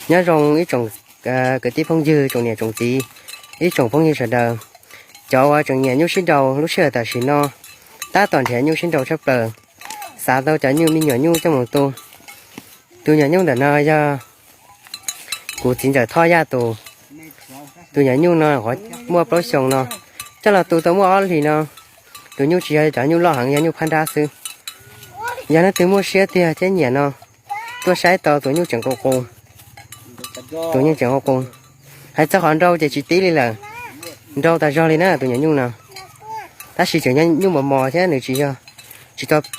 Nyob zoo ib tsoom kwv tij phooj ywg, tsoom niam tsoom txiv, ib tsoom phooj ywg sawv daws. Cov uas tseem nyiam nyuj sib nraus lub sij hawm tam sim no tab tom nrhiav nyuj sib nraus tshaj plaws, xav tau cov nyuj me nyuam nyuj coj mus tu. Tus nyuam nyuj ntawm no yog kuv txiv ntxawm Thoj Yaj tus. Tus nyuam nyuj no muaj plaub xyoos no, coj los tu tau muaj ob hlis no. Tus nyuj tsis yog cov nyuj loj heev, yog nyuj phab nrab xwb. Yog leej twg muaj siab tiag thiab nyiam no, tuaj saib tau, tus nyuj tseem qus qus. Tus nyuj tseem qus qus. Hais txog qhov nrau ces tsis tib li lawm, nrau tas zog li na tus nyuam nyuj no. Tab sis tseem yog nyuj mos mos thiab nws tsis yog,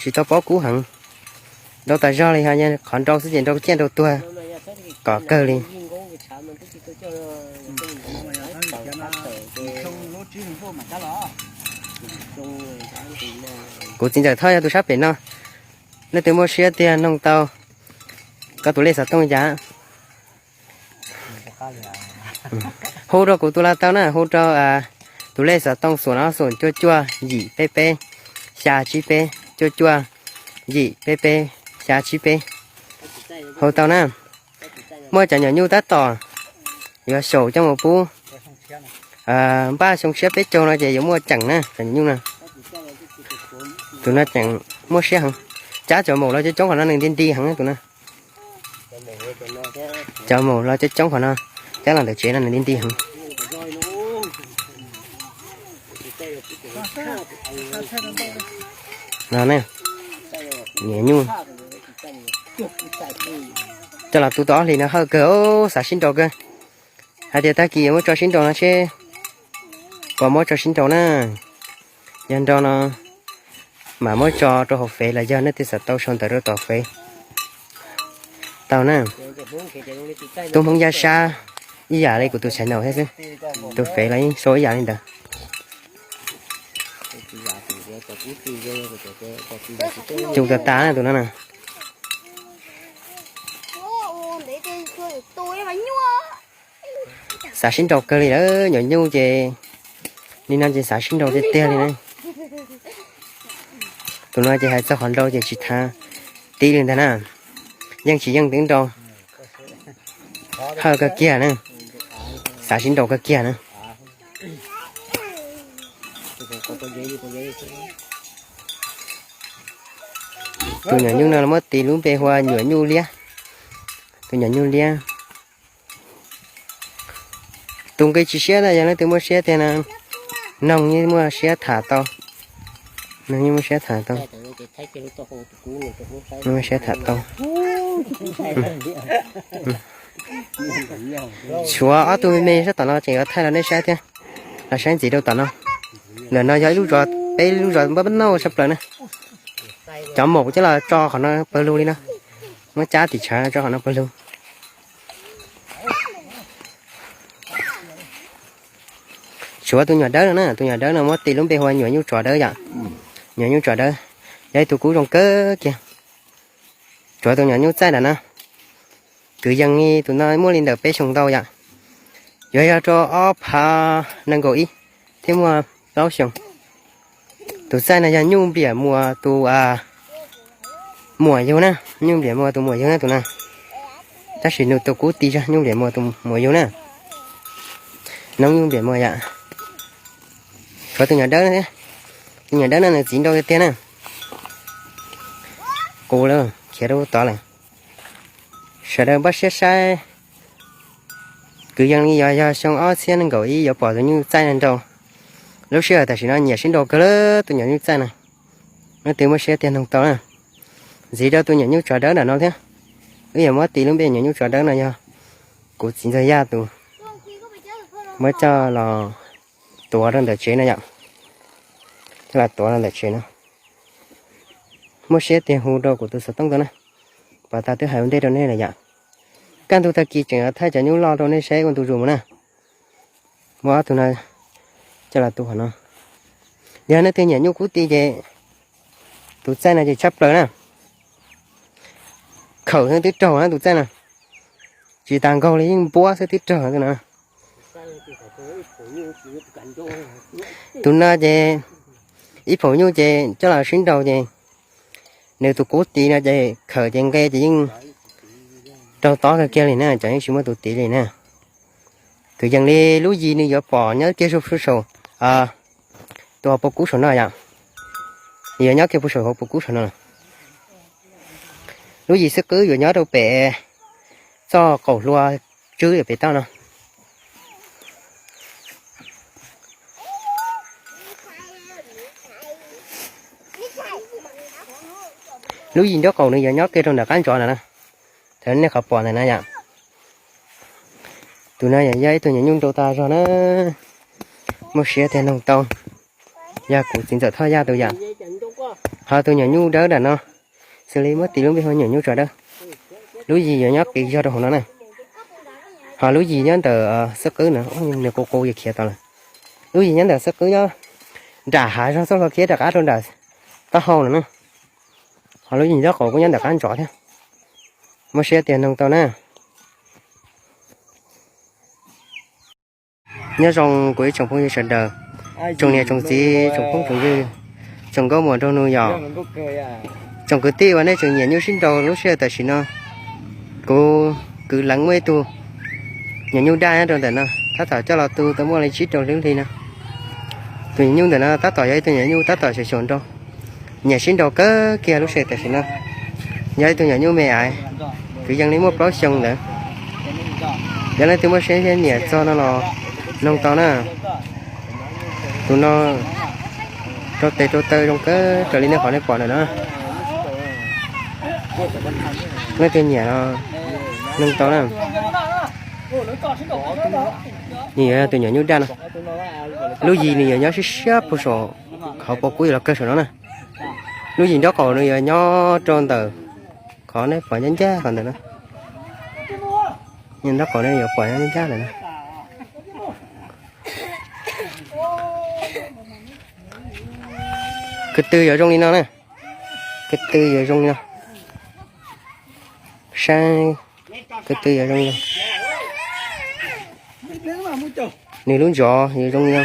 tsis tau pob kub heev. Nrau tas zog li, qhov nrau xwb ces nrau ciaj nrau tuag kom kawg li. Kuv txiv ntxawm Thoj yog tus sab pem no. Leej twg muaj siab tiag noog tau, koj tus lej xov tooj yam. Hu rau kuv tus laj tau na, hu rau tus lej xov tooj xoom ob xoom cuaj cuaj yim peb peb xya tsib peb, cuaj cuaj yim peb peb xya tsib peb. Hu tau na. Muaj cov nyuam nyuj tab tom yuav xyaum coj mus pub npaj xyoo tshiab peb caug no ces yuav muaj ceem na cov nyuam nyuj no. Tus no ceem muaj siab heev. Cab cov maum los coob coob qhov no nws nti nti heev tus no. Cov maum los coob coob qhov no, cab los ntawm tsev no nws nti nti heev. No ne, nyuam nyuj coj los tu tau ob hlis no hawj kawg, xav sib nraus kawg. Hais tias tag kis yuav muab tso sib nraus no seb puas muab tso sib nraus na. Yog nrau no mam muab tso rau hauv fev los yog nej twb xav tau sau ntawv rau tom fev tau na. Tub Hmoob Yaj Sab ib yam li kuv tus channel thiab xwb, tus fev los yeej sau ib yam li ntawd. Cus tas tas na tus no na. Xav sib nraus kawg li lawm, nyuam nyuj ces li no ces xav sib nraus tiag tiag li na. Tus no ces hais txog qhov nrau ces tsis thav tib li ntag na, yeej tsis yeej twb nrau, hawj kawg kiag na, xav sib nraus kawg kiag na. Tus nyuam nyuj no muab tis lub npe hu ua nyuam nyuj liab. Tus nyuam nyuj liab. Tus nqi tsis siab na, yog leej twg muaj siab tiag no, noog yeej muaj siab tham tau. Noog yeej muaj siab tham tau. Muaj siab tham tau. Tshuav ob tug me me sab tom no tseem yuav thaij rau nej saib thiab. Los saib ntxiv rau tom no. Ntawm no yog ib lub zos, peb lub zos npab npab nauj tshaj plaws na. Cov maum coj los tso qhov no pawg lug li no. Muab cab tim tshav tso qhov no pawg lug. Tshuav tus nyuam dawb no na, tus nyuam dawb no muab tis lub npe hu ua nyuam nyuj tsov dawb yom. Nyuam nyuj tsov dawb, yog ib tug kub zoo kawg kiag. Tshuav tus nyuam nyuj txaij ntawm no. Kwv yees li tus no muaj li ntawm peb xyoos ntau yom. Yuav yog rau ob phav nees nkaum ib thiab muaj plaub xyoos. Tus txaij no yog nyuj npliam muas tus muam yug na, nyuj npliam muas tus muam yug na tus no. Tab sis nws tus kub tis zog nyuj npliam muas tus muam yug na. Noob nyuj npliam muas yom. Tshuav tus nyuam dawb, tus nyuam dawb no nws txiv nrau tiag tiag na. Qus lawm khiav rau tod lawm. Sawv daws npaj siab saib. Kwv yees li yog, yog xyoo ob txhiab nees nkaum ib yuav pom tus nyuj txaij no nrau. Lub sij hawm tam sim no nyiam sib nrau kawg li tus nyuam nyuj txaij no. Leej twg muaj siab tiag noog tau na. Ntxiv rau tus nyuam nyuj tsov dawb ntawm no thiab. Wb yuav muab tis lub npe nyuam nyuj tsov dawb no yog kuv txiv ntxawg Yaj tus. Muab coj los tuav rau ntawm tsev no yom. Coj los tuav rau ntawm tsev no. Muaj siab tiag hu rau kuv tus xov tooj tau na. Pom tas twb hais ua ntej rau nej lawm yom. Kaj ntug tag kis tseem thaij cov nyuj loj rau nej saib ua ntu zus mus na. Muab ob tug no coj los tu qhov no. Yog nej twg nyiam nyuj kub ti ces tus txaij no ces tshaj plaws na. Khawm xwb twb raug na tus txaij no. Tsis tas nkaug li, yeej npuab xwb twb raug tus no. Tus no ces ib phaum nyuj ces coj los sib nraus ces nws tus kub ti no ces khawm ces nqe ces yeej raug tob kawg kiag li na, cov yeej tsis muaj tus tiv li na. Kwv yees li lub yim nws yuav pom nyob kiag saum, tus hauv paus kub saum no yom. Yuav nyob kiag puag saum hauv paus kub saum no. Lub yim xwb qwb yuav nyob rau pem txoj qaum hlua tswb pem toj no. Lub yim nraub qaum nws yuav nyob kiag rau nram qab ntsov ntawm no. Thaum nej qhov pom ntawm no yom. Tus no yog ib tug nyuam nyuj nrau tag zog na. Muaj siab tiag noog tau. Yog kuv txiv ntxawm Thoj Yaj tus yom. Ho tus nyuam nyuj dawb nram no, xws li muab tis lub npe hu nyuam nyuj tsov dawb. Lub yim yuav nyob qis zog rau hauv no na. Ho lub yim nyob ntawm xwb qwb no, nws qus qus yuav khiav tau lawm. Lub yim nyob ntawm xwb qwb nyob nram hav zog txoj hlua khiav rov qab rau nram taub hau no na. Ho lub yim nraub qaum kuj nyob nram qab ntsov thiab. Muaj siab tiag noog tau na. Nyob zoo kuv ib tsoom phooj ywg sawv daws, tsoom niam tsoom txiv, tsoom phooj tsoom ywg, tsoom nkauj muam nraug nus yom. Tsoom kwv tij uas nej tseem nyiam nyuj sib nraus lub sij hawm tam sim no, kuv kwv leev muaj ib tug nyuam nyuj daj nyob rau ntawm no, tab tom coj los tu tau muaj li tsib rau hlwb hli no. Tus nyuam nyuj ntawm no tab tom yog ib tug nyuam nyuj tab tom xyaum xyaum nraus, nyiam sib nraus kawg kiag lub sij hawm tam sim no. Yog ib tug nyuam nyuj me aiv, kwv yees li muaj plaub xyoo ntawd. Yog leej twg muaj siab nyiam txog no los noog tau na. Tus no rau tes rau taw zoo kawg raws li nej qhov nej pom ntawm no. Leej twg nyiam los noog tau na. Nws yog tus nyuam nyuj daj no. Lub yim nws yuav nyob siab siab puag saum, qhov paus kub yuav los kawg saum no na. Lub yim nraub qaum nws yuav nyob rau ntawm qhov nej pom ncaj ncaj qhov ntawm no. Nraub qaum no yuav pom ncaj ncaj lawm na. Ko tw yuav zoo li no na. Ko tw yuav zoo li no. Saib, ko tw yuav zoo li no. Nws lub ntsov yuav zoo li no.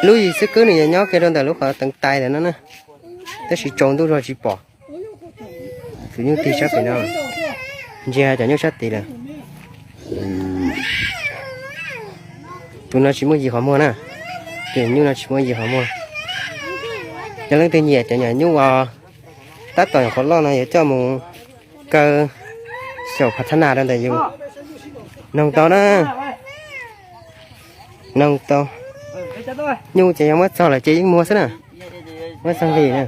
Lub yim xwb kwb nws yuav nyob kiag rau ntawm lub qhov teev tais ntawm no na, tab sis tsaus ntuj zog tsis pom. Tus nyuj tig sab pem no, ntsia cov nyuj sab tid lawm. Tus no tsis muaj yim qhov muag na, tus nyuj no tsis muaj yim qhov muag. Yog leej twg nyiam cov nyuam nyuj uas tab tom nyuam qhuav loj no yuav coj mus kaw xyaum phav thab nas rau ntawm yus. Noog tau na, noog tau. Nyuj ces yog muab txog lawm ces yeej muag xwb na, muab txog li na.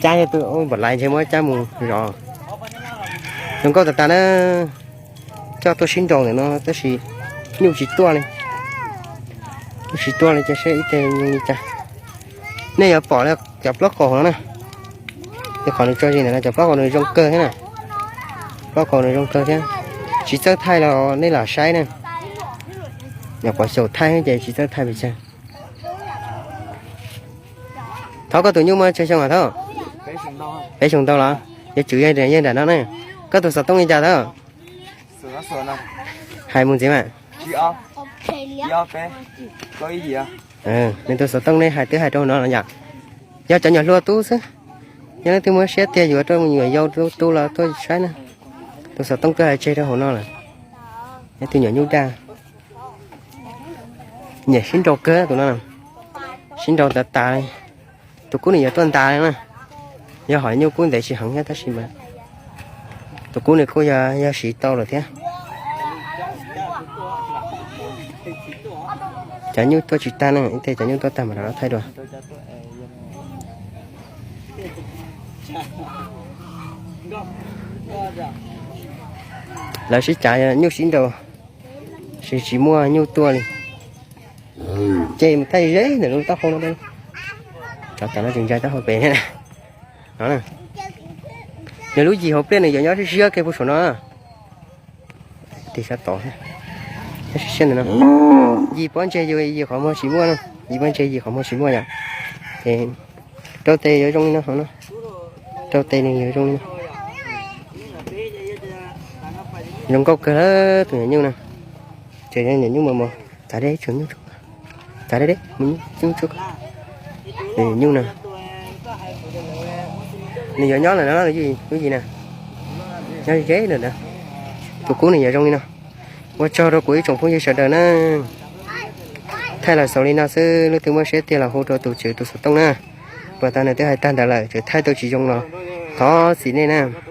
Cab yog tus npam lais ntshe muab cab mus zov. Zoo nkauj tas tas na, coj tuaj sib nraus ntawm no tab sis nyuj tsis tuaj li. Nyuj tsis tuaj li ces saib ib teg zoo li cas. Nej yuav pom cov plaub qaum no na, cov qhov nws tso zis ntawm no cov plaub qaum nws zoo kawg thiab na. Plaub qaum nws zoo kawg thiab. Tsis txawj thaij los nej lam saib na. Nyuam qhuav xyaum thaij ces tsis txawj thaij pes tsawg. Thov koj tus nyuj muaj tsawg xyoo os Thov? Peb xyoo ntau los? Yuav tsum yog nram no na. Koj tus xov tooj li cas Thov? Hais mus ntxiv mas. Nws tus xov tooj nej hais twb hais rau hauv no los yom. Yog cov nyuam hlua tub xwb. Yog leej twg muaj siab tiag yuav rau me nyuam yaus tu los tuaj saib na. Tus xov tooj twb hais tseg rau hauv no lawm. Yog tus nyuam nyuj daj, nyiam sib nraus kawg tus no. Sib nraus tas tas li. Tus kub nws yuav tuaj ntas li na. Yog hom nyuj kub ntev tsis heev thiab tab sis mas tus kub nws kuj yog, yog siv tau lawm thiab. Cov nyuj tuaj tsis tag ne, ib teg cov nyuj tuaj tag mam rov qab thaij dua. Lawv sib cav nyuj sib nraus, tsis, tsis muaj nyuj tuaj li. Ces mus thaij ze ntawm lub taub hau no. Cov tam no tseem ntsais taub hau pem no. Nws lub yim hauv pliaj nws yuav nyob siab siab kiag puag saum no. Tig sab tod, nyob siab siab ntawm no. Yim pob ntseg yus yim qhov muag tsis muaj na, yim pob ntseg yim qhov muag tsis muaj yom. Ces rau tes yuav zoo li no, rau tes nws yuav zoo li no. Zoo nkauj kawg lawm tus nyuam nyuj na. Ces nyuam nyuj mos mos, txav deb, txav deb, nyuj, nyuj na. Nws yuav nyob lawm no, lub yim na. Nyob ze lawm na. Tus kub nws yuav zoo li no. Ua tsaug rau kuv ib tsoom phooj ywg sawv daws na. Thaij los xaus li no xwb, leej twg muaj siab tiag los hu rau tus tswv tus xov tooj na. Puas tas nws twb hais tag ntawd lawm, tseem thaij tau tsis zoo los thov txim nej na.